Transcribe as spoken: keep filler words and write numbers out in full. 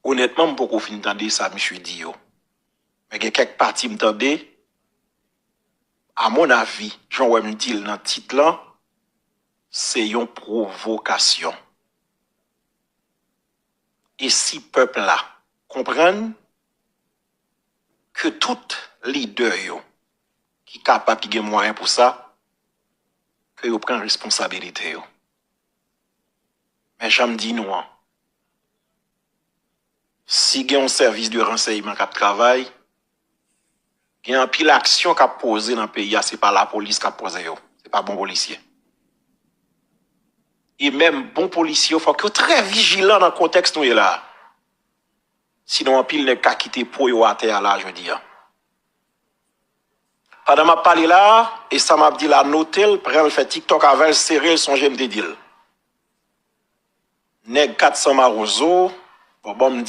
Onètman, m poko fin tande sa misye di yo. Men gen kèk pati m tande, amonavi, jan w wè m di l nan tit lan, se yon pwovokasyon. E si pèp la konprann ke tout lidè yo ki kapab, ki gen mwayen pou sa, ke yo pran responsabilite yo. Men jan m di nou an, si gen yon sèvis de ransèyman k ap travay, gen anpil aksyon k ap poze nan peyi a, se pa lapolis k ap poze yo. Se pa bon polisye. E menm bon polisye yo, fòk yo trè vijilan nan kontèks nou ye la a. Sinon, anpil nèg ka kite po yo atè a la jodi a. Pandan m ap pale la a, e sa m ap di la, note l, pran l, fè TikTok avè l, sere l, sonje m te di l. Nèg kat san mawozo, bon, ban m